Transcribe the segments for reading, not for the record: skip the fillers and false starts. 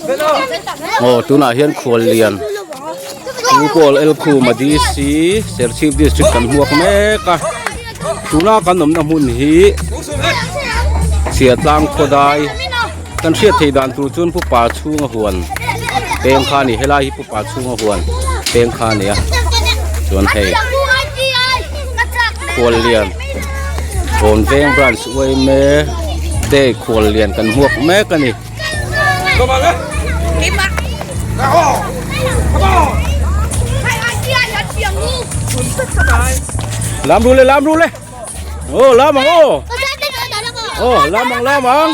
Aw tunah hian khuallian Pu Paul Elkhuma DC Serchhip District kan hmuak mek a tuna kan awmna hmun hi Chhiatlang khawdai kan hriat theih dan tur chuan Pu Pa chhunga huan peng kha a ni helai hi Pu Pa chhunga huan peng kha a ni a chuan hei khuallian Kawnveng branch uaime day khuallian kan hmuak mek a ni. Lam ru le lam ru le. Ô lam ang ô. Ô lam ang lam ang.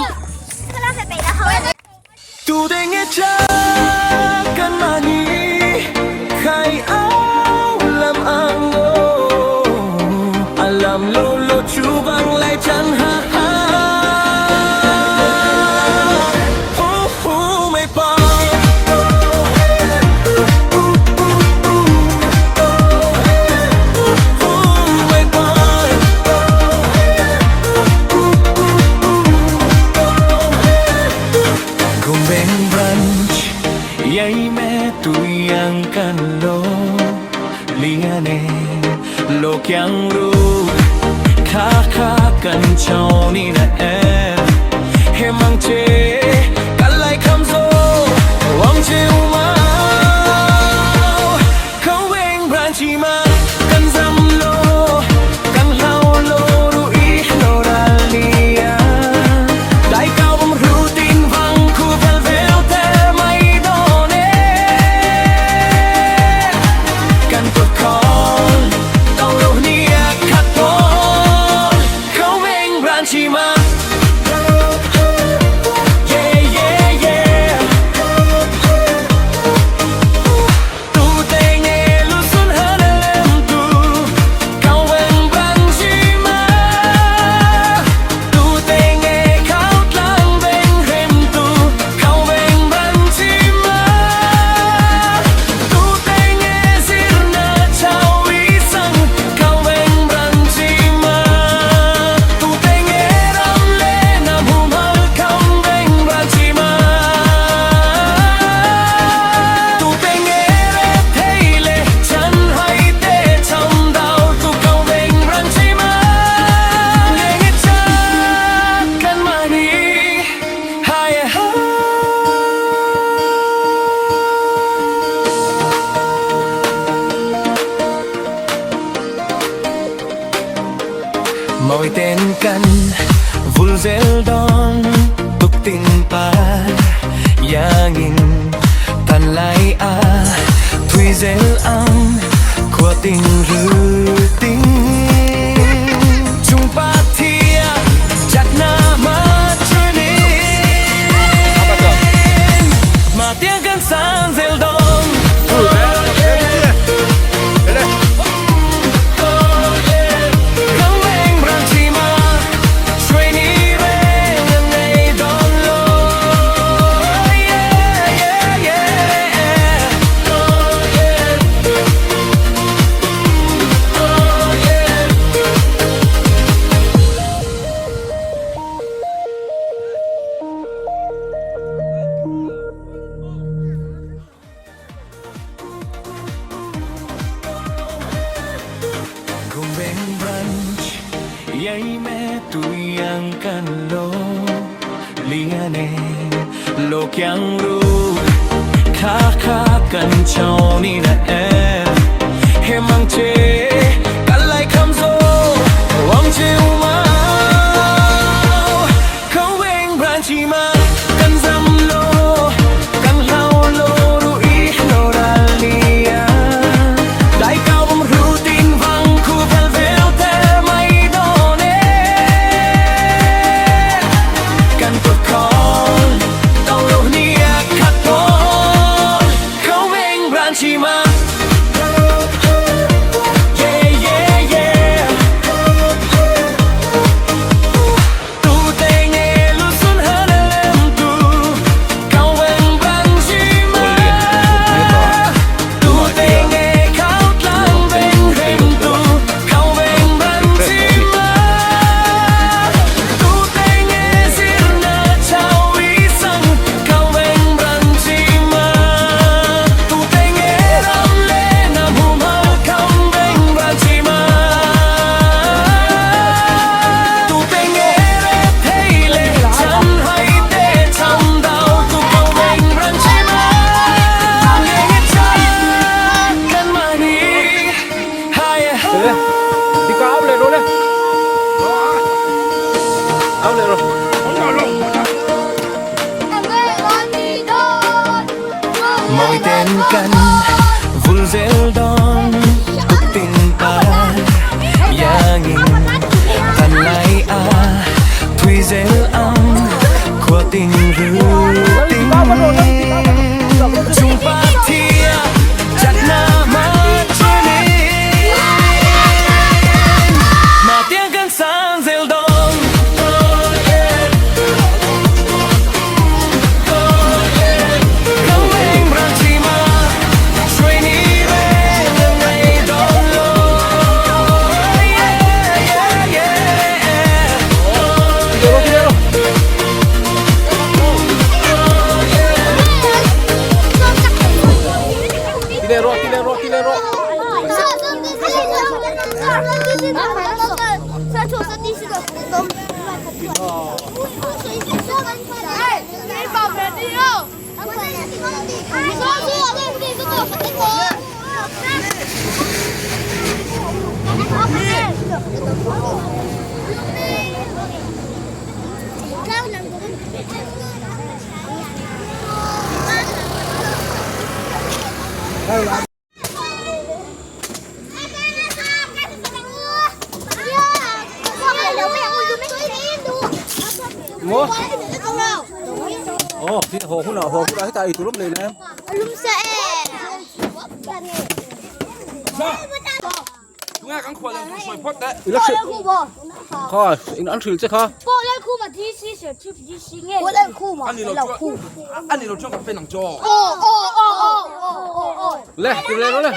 Kan vul zel dawn tuktin par iangin tan lai a thui zel ang khua tin ru tin chung Pathian chakna ma chuanin mà tiếng kan sang zel dawn oh yeah. Ti leh rawh, ti leh rawh, ti leh rawh. Maw? Aw, hi haw hunah haw hunah hetah ei tur awm nei em? Kha in an hrilh che kha. Le ti le le.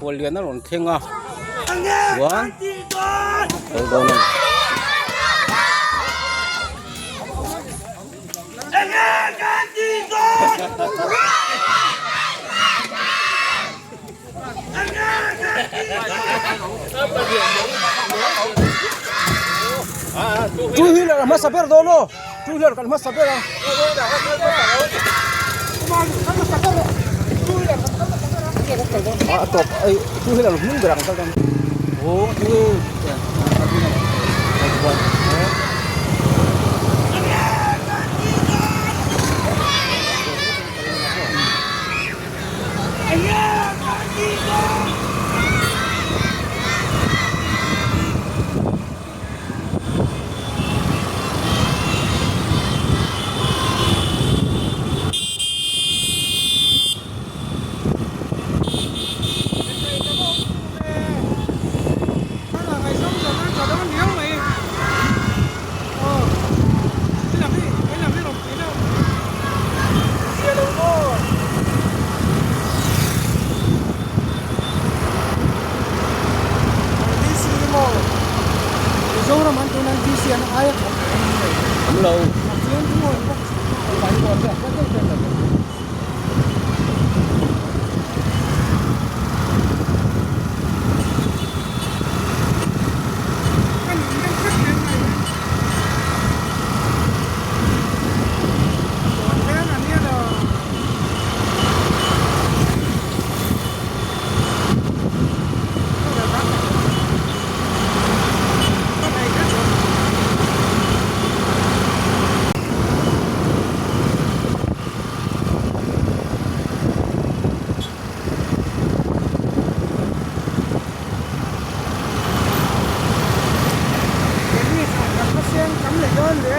Khuallian a rawn thleng a chuan kal dawn a ni. Two wheeler a hmasa ber dawn aw two wheeler kan hmasa ber a a tawp ei two wheeler hnung ber ang kal dawn aw two wheeler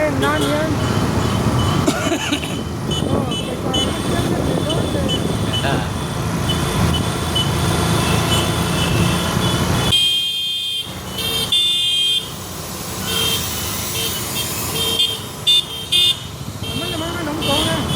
en nan hian aw kekawr a siam na thei dawn ve.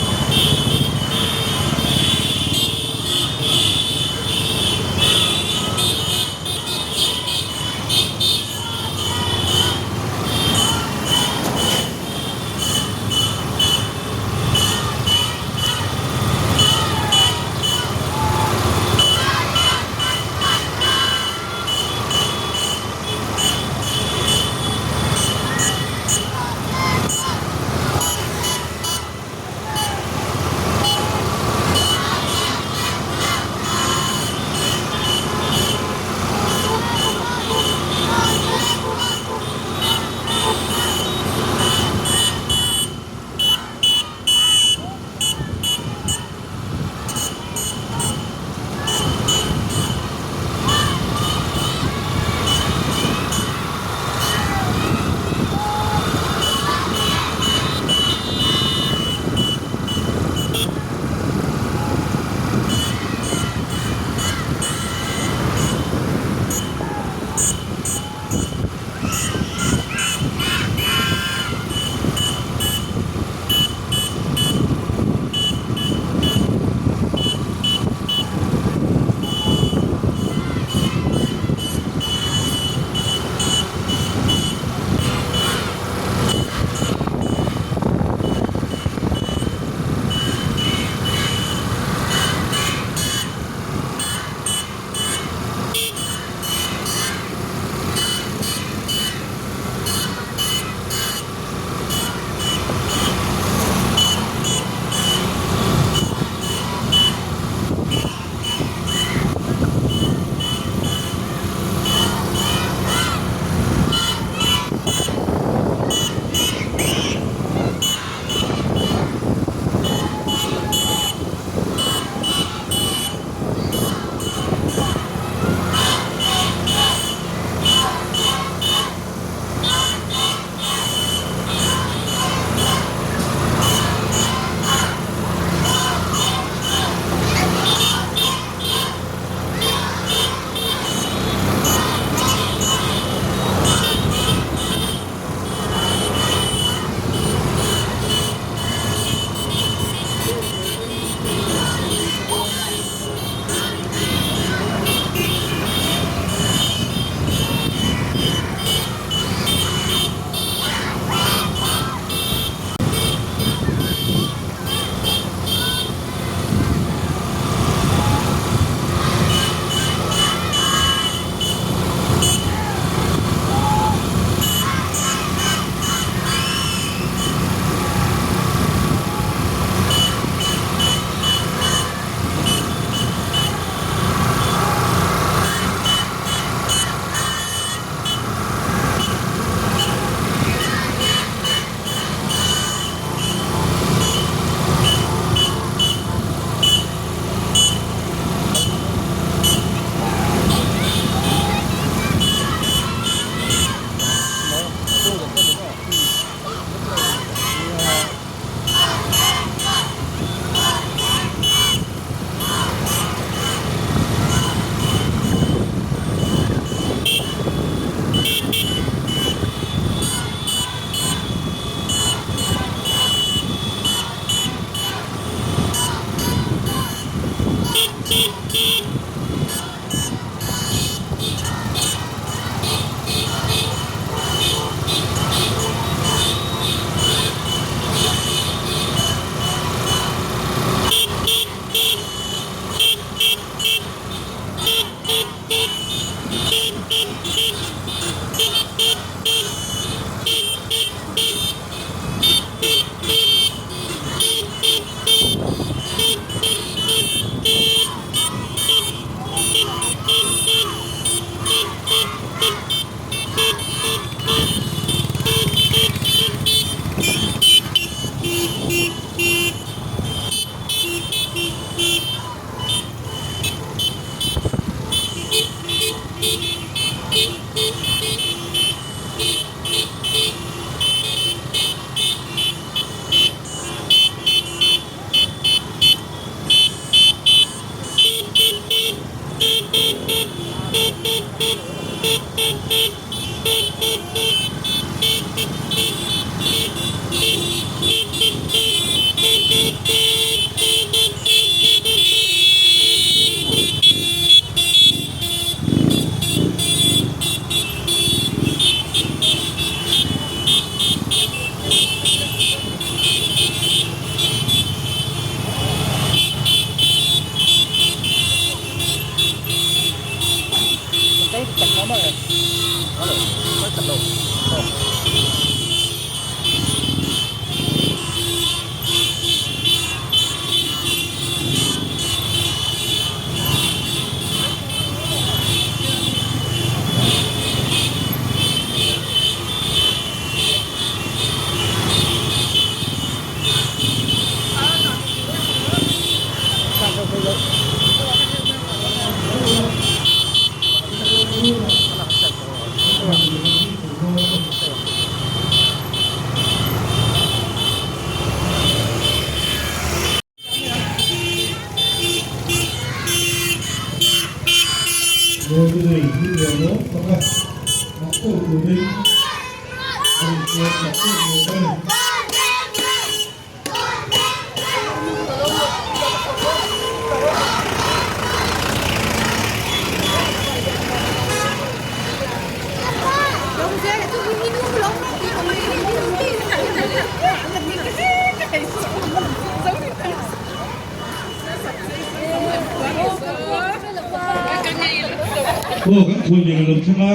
Aw kan khual lian a lo thleng a.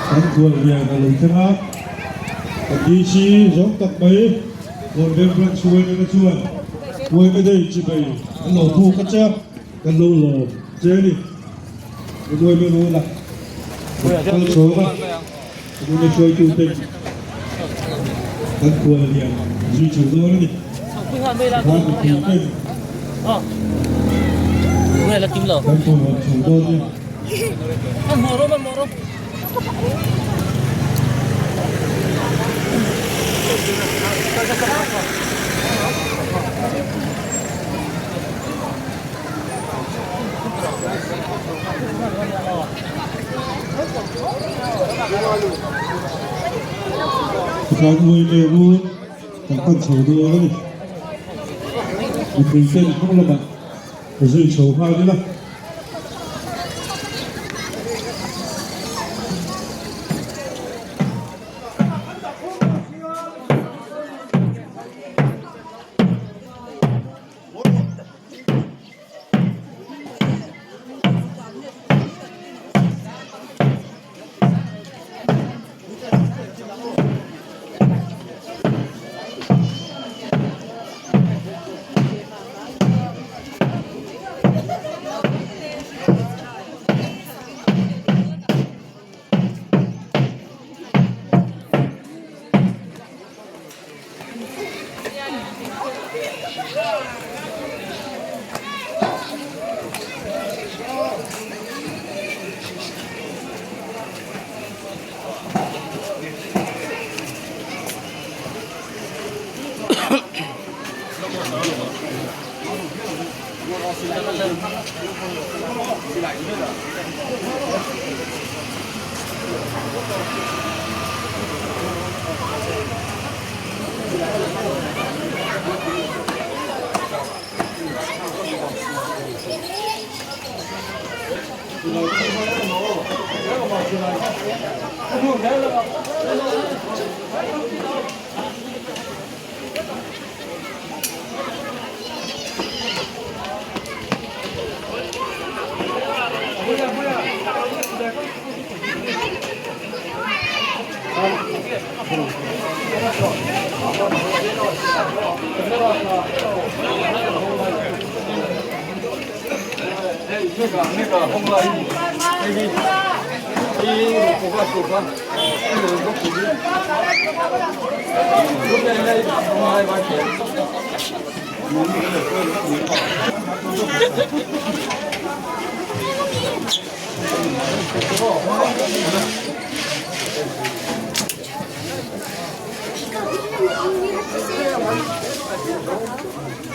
Kan khual lian a lo thleng a. Kan DC zawng tak mai Kawnveng Branch Huaimena chuan Huaime Day chibai an lo buk a che a, kan lo lawm che a ni. Huaime rula kal chhawng a. Tuna hruaitute kan khual lian zui chho dawn a ni. Khan mipuiten kan khual chho dawn a ni. Tikhan uai leh rul kan pan chho dawn a ni. Mipui ten hnung lamah zui chho nghal ila.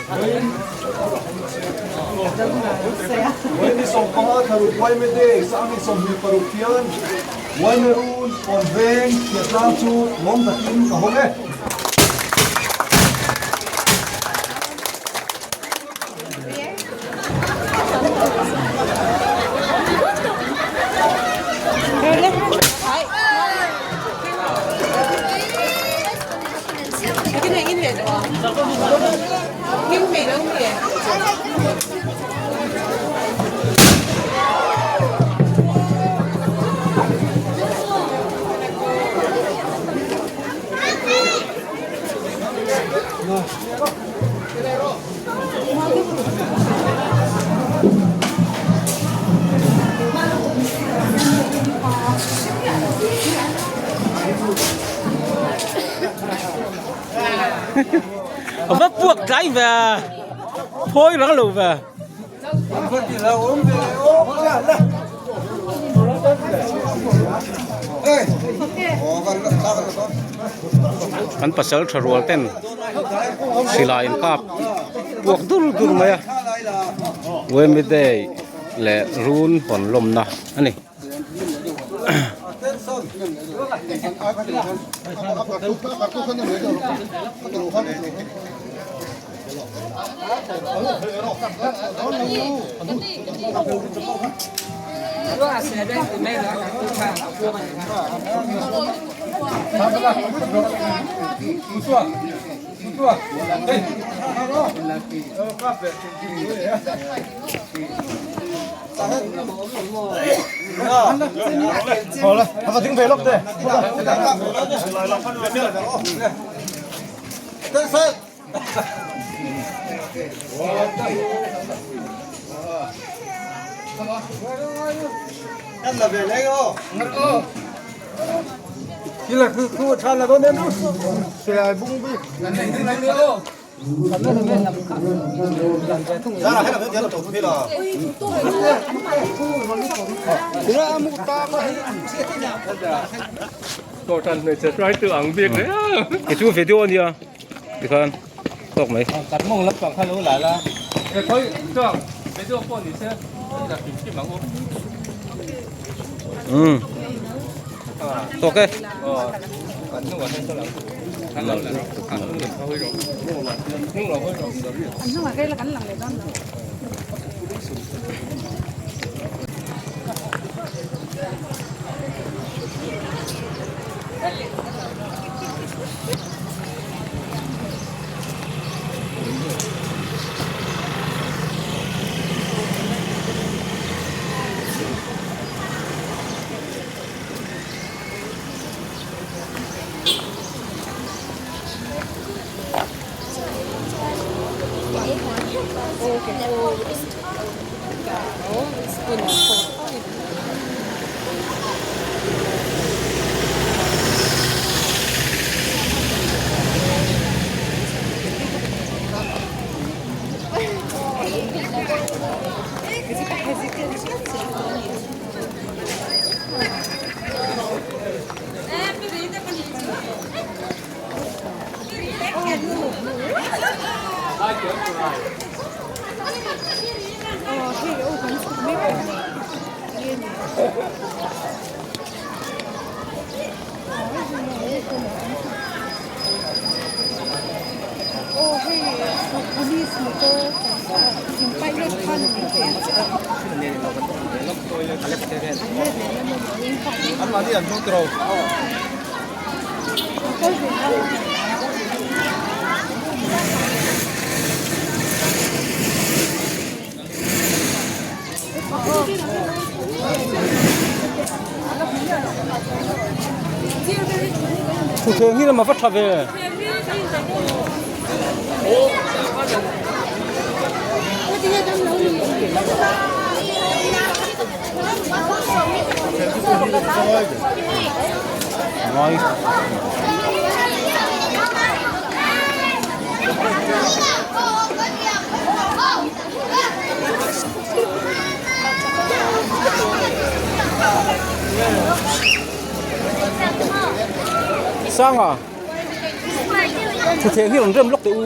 Ni 15 thlaruk Yma Day sang 26 hian Yma Run Kawn Veng Thiatlang chu lawm takin ka hawng e. A va puak tlai ve phawi rang lo ve. Kan pasal tha rual ten silai in kap puak dur dur mai a Wemi Day leh run hawn lawmna a ni. Kei chu video a nia tikhan tawk mai. Umm tawk e. Thuthleng hi lamah va tha ve. Ngai. Sanga. Thuthleng hi rawn rem lawk teh u.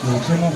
Lo thleng a.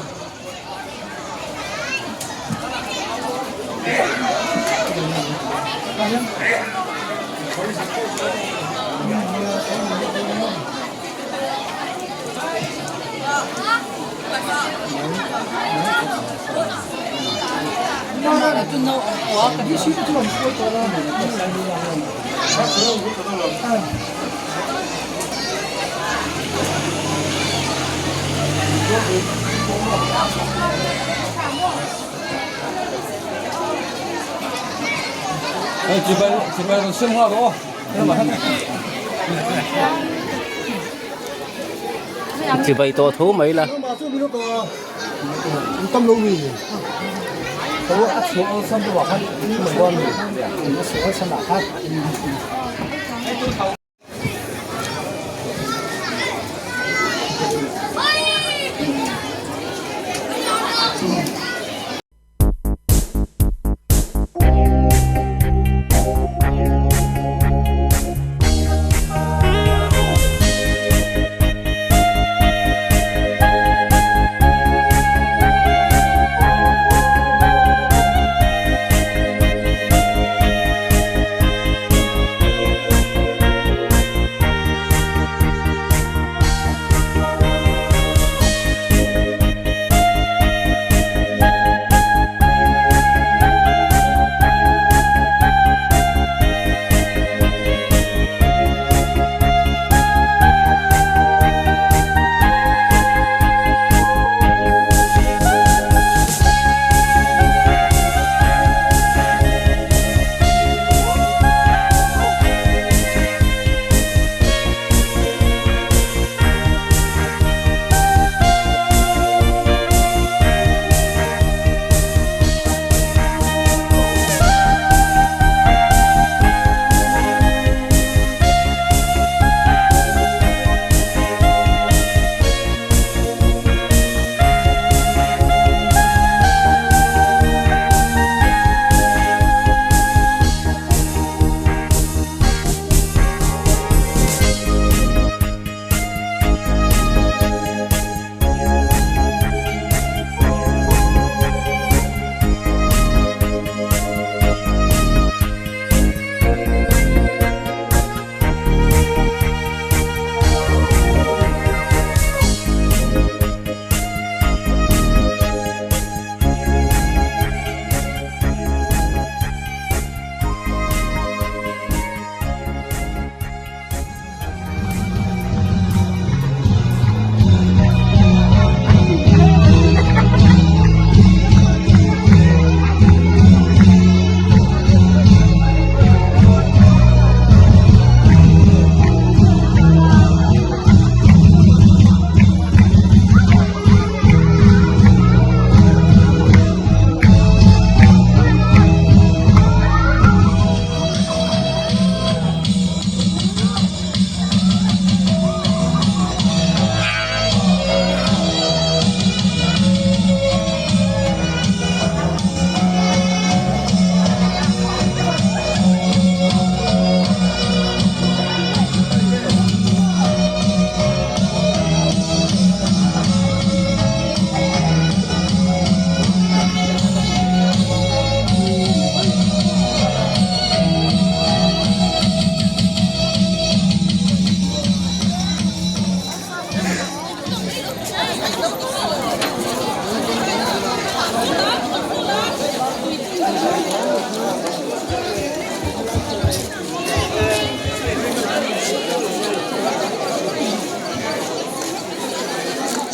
Chibai tawh tho mai la.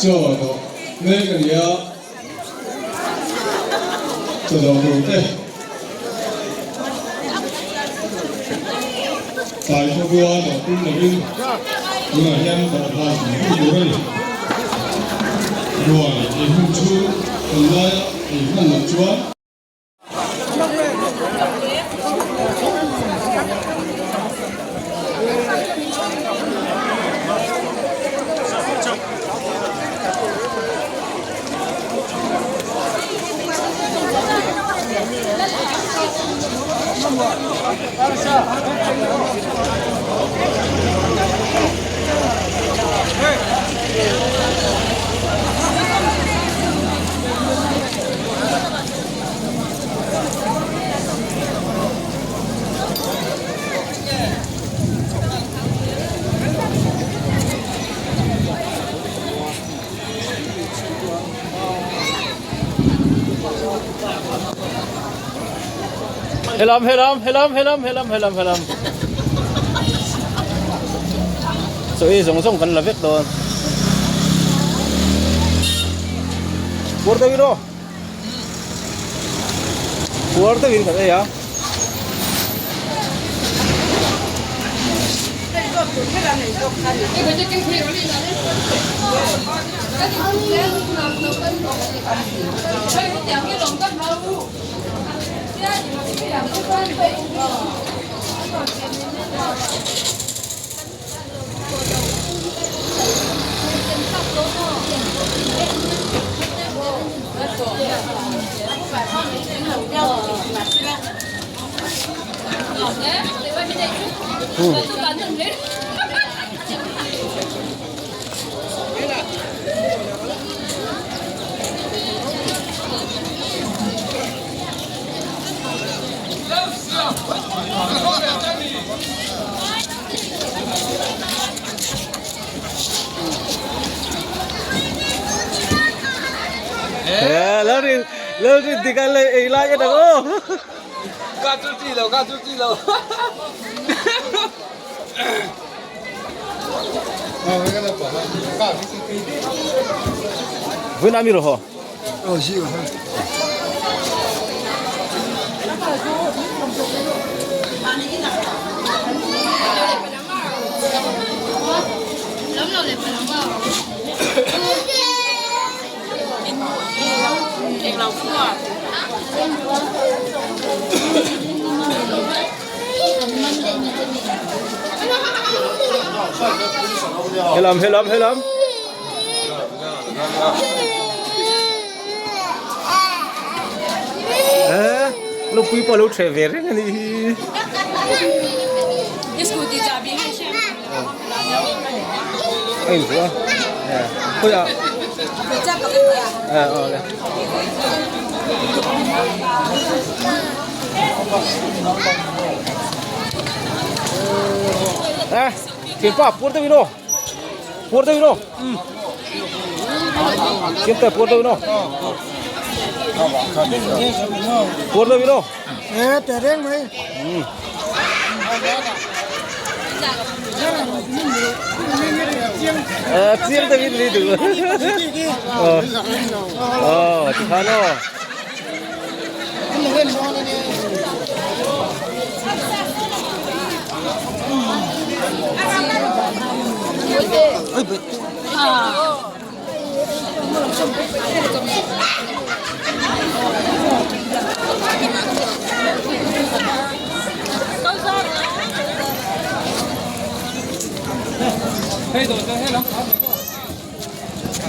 Chaw dawh mek a ni a, chaw dawh tur te tlai khawbua dawh tum lovin tunah hian dawh hlan hun tur a ni. Ruai ei hun chhung kan laia ei hman loh chuan. Helam helam helam helam helam helam helam chaw ei zawng zawng kan la vek dawn puar deuh in aw. Puar deuhin kan ei a. Lalrin dik a lei ei lai en ang aw. Ka chu chi lo, ka chu chi lo. Vun ami ro ho. Helam helam helam. Lupui pawh a lo ṭheh ve reng a nih hi. A invuah a khawiah aw le. Thianpa puar deuh in aw. Puar deuh in aw. Chiam te puar deuh in aw. Puar deuh in aw. E te reng mai. Chiang deuh in ni duh. Ờ, thì khan aw.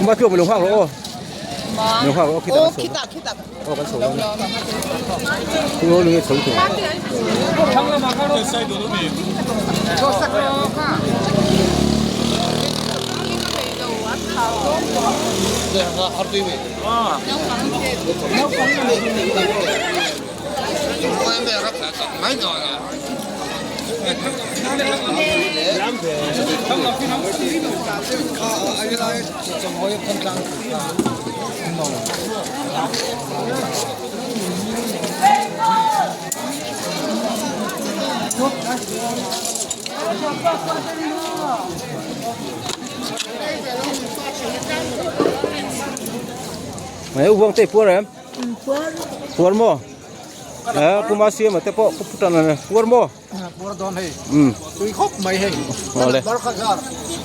Ba thua mình hoang rồi. Mình hoang rồi, khi ta Ô kan chho dawn a Thu lung hi chho tur. Mai u Buangte i puar em? Puar maw? Eh Puma siama te pawh pu tan a puar maw? Puar dawn hei. Tui khawp mai hei. Ka number kha zar.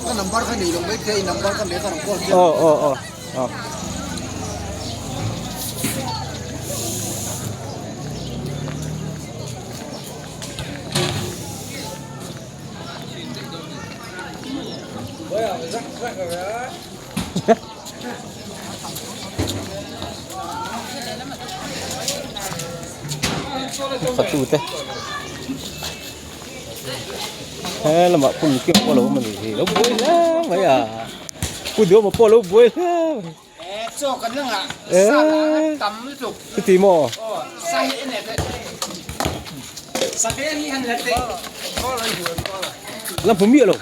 Ka number kha nei lo mai thei number kha nei ka rawn call chiah. Aw aw aw. Aw. Fatute he lamah phun kim pawh a lo awm a nih hi lo buai hle mai a pu duama pawh a lo buai hle mai eee chuti maw la hmu miah lo.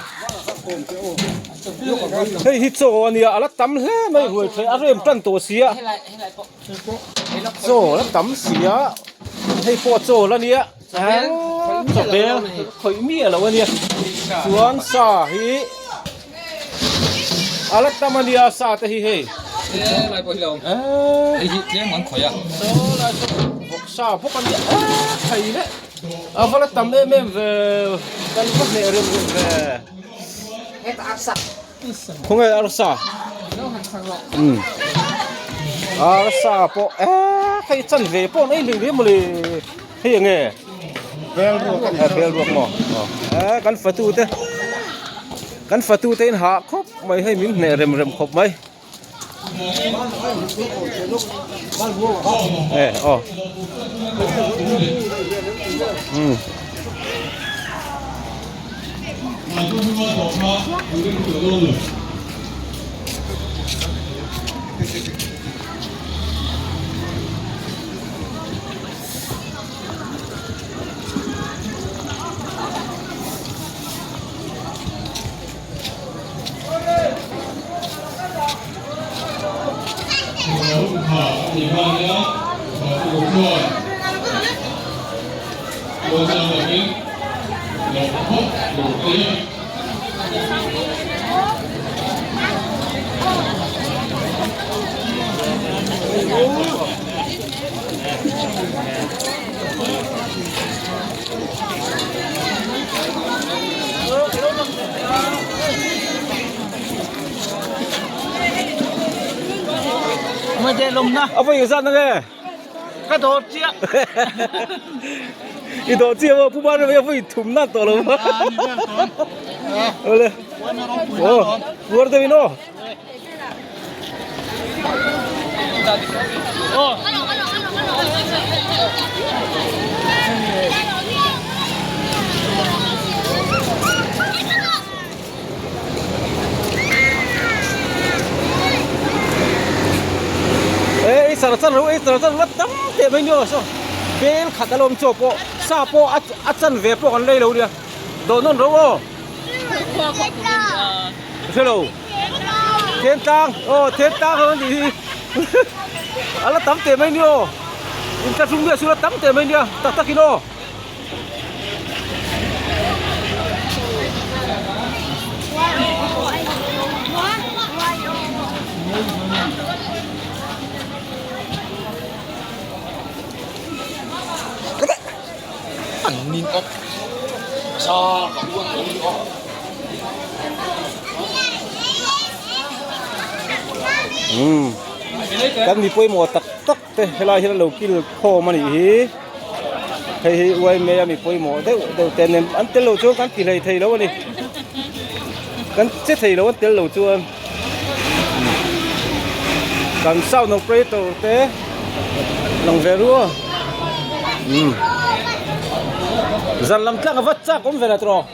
Hei hi chaw a nia a la tam hle mai ruai thleh a rem tan tawh sia chaw a la tam sia hei pawh chaw la nia chaw bel khawih miah loh a nia chuan sa hi a la tam a nia sa te hi hei vawksa bawk a nia thei leh a va la tam em em ve kan va hneh rem rem ve. Khawnge arsa? Umm arsa pawh eee hei chan ve pawh an ei hlei hle mawle hei eng nge bel ruak maw eee kan fatu te kan fatu te in hah khawp mai hei min hneh rem rem khawp mai. Eh aw umm. A vawi zat na nge? Ka dawr chiah. I dawr chiah maw? Pu Bana a vawi thum nak tawh lo maw? Awle. Aw, puar deuh in aw. Ei char char ro ei char char ro tam teh mai ni saw bel khat a lo awm chaw pawh sa pawh a chan ve pawh kan lei lo nia dawh nawn ro aw. Hre lo Thentlang aw Thentlang ho anih hi a la tam teh mai nia aw inthlahrung vel chu a la tam teh mai nia tak takin aw. Umm kan mi pawimawh tak tak te helai hian a lo kil khawm a nih hi hei hi uaime a mi pawimawh deuh deuh te an an tel lo chuan kan ti hlei thei lo a ni kan che thei lo an tel lo chuan kan sound operator te lang ve ru a umm zan lam tlang a va chak awm ve la tawh.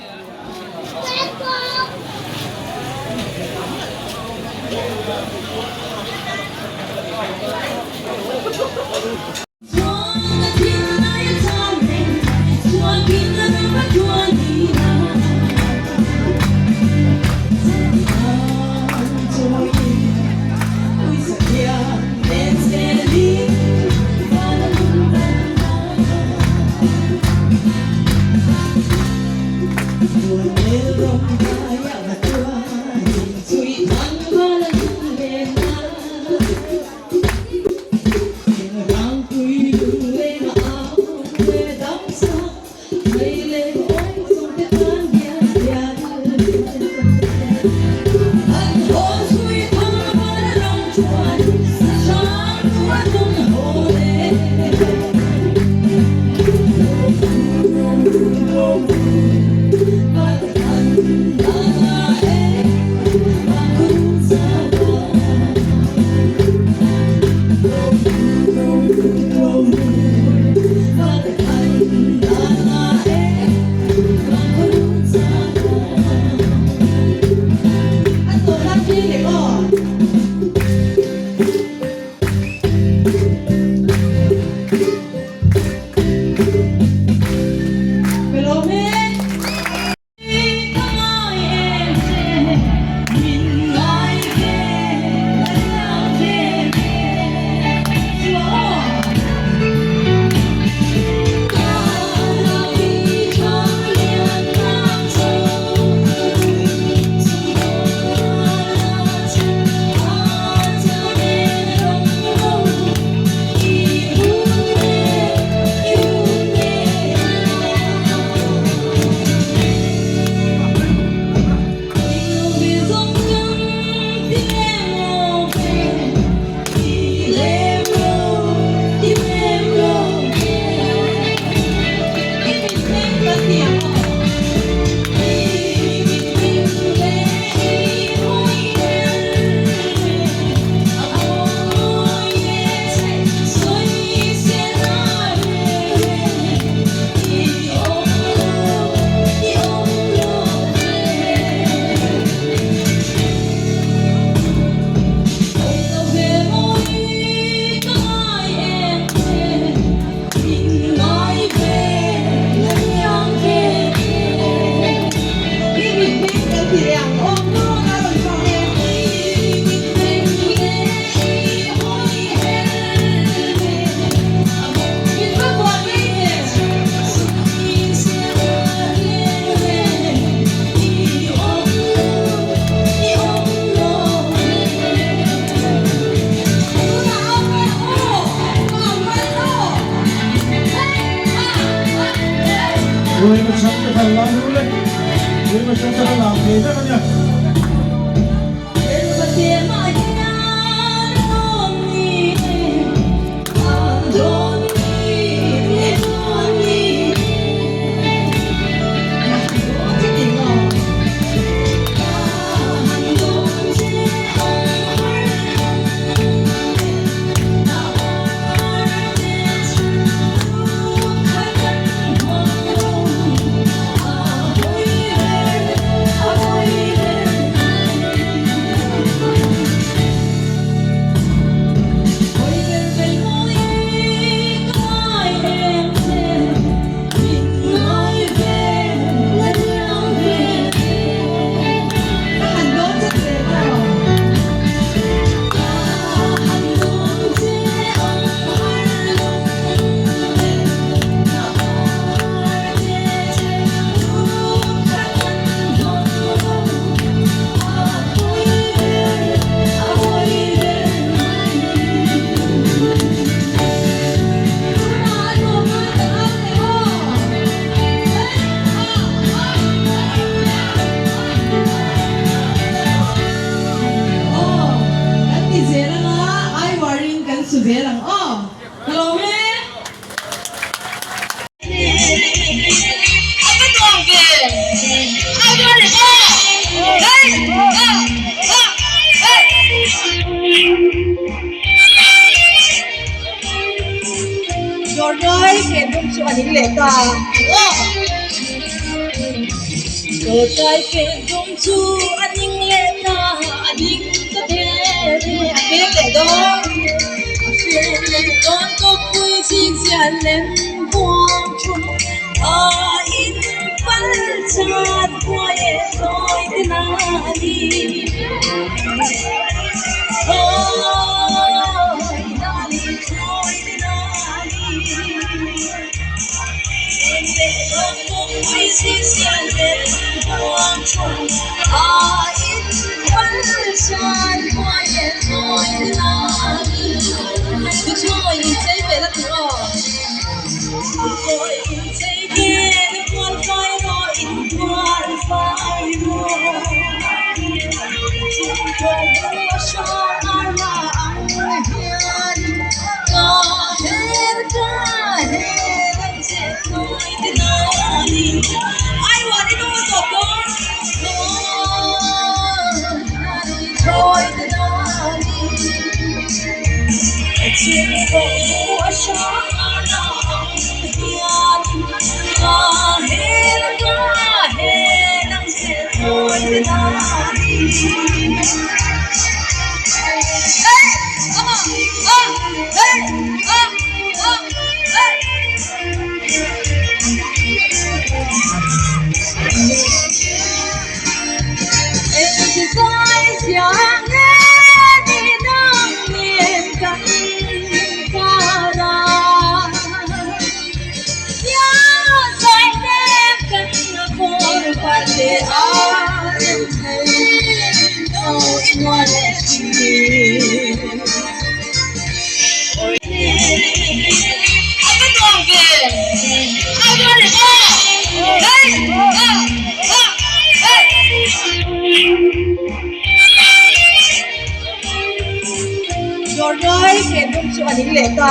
Dawrkai phendum chu a ding leh ta.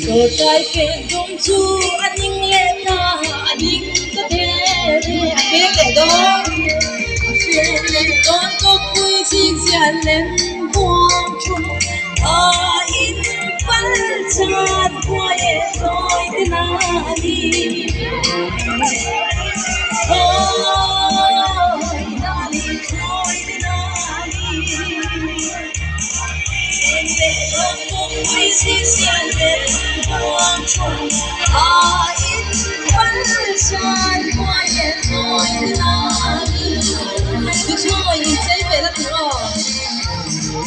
Dawrkai phendum chu a ding leh ta, a ding ta the the a pek leh dawn. A pek leh dawn kawpui zing ziah lem buang thu a in pal chan huai e tawi te na ni. Thawi na ni, thawi te na ni. Eng leh dawn kawpui zing ziah lem buang thu a in pal chan huai e tawi te na ni. Tuthlawi in chei ve la tih aw.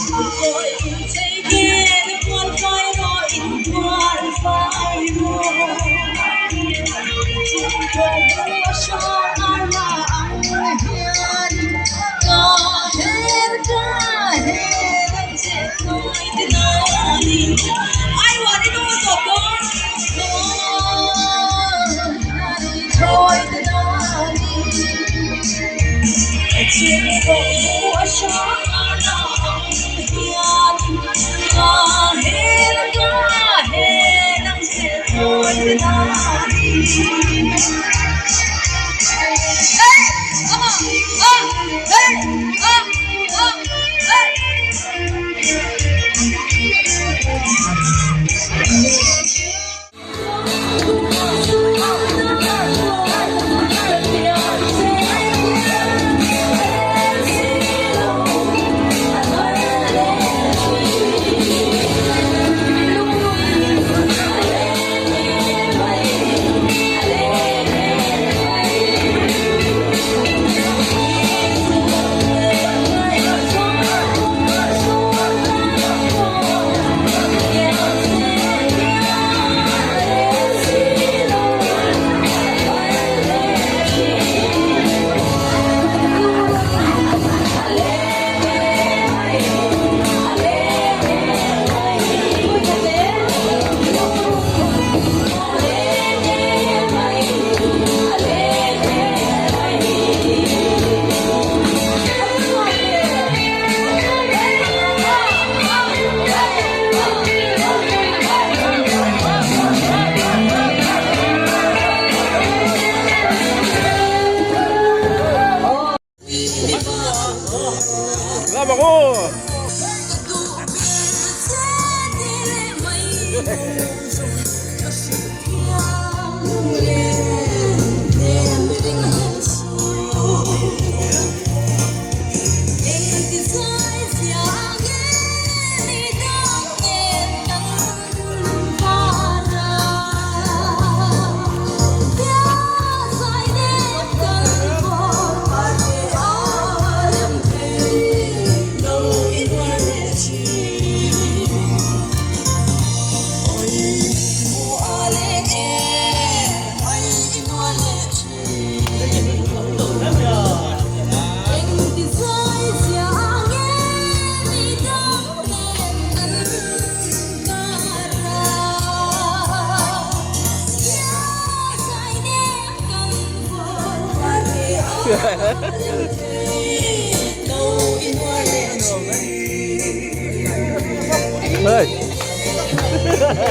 Tuthlawi in chei ve la puan fai rawh in puan fai rawh. Chhungkaw bula hrang a ra ang hian ka her ka her ang che thawi te na ni. Ai uar i nung a tawp dawn. Thawi na ni thawi te na ni. Chhungkaw bula hrang a ra ang hian ka her ka her ang che thawi te na ni. Hey! Ah! Ah! Hey! Ah! Ah! Hey!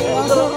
Hey!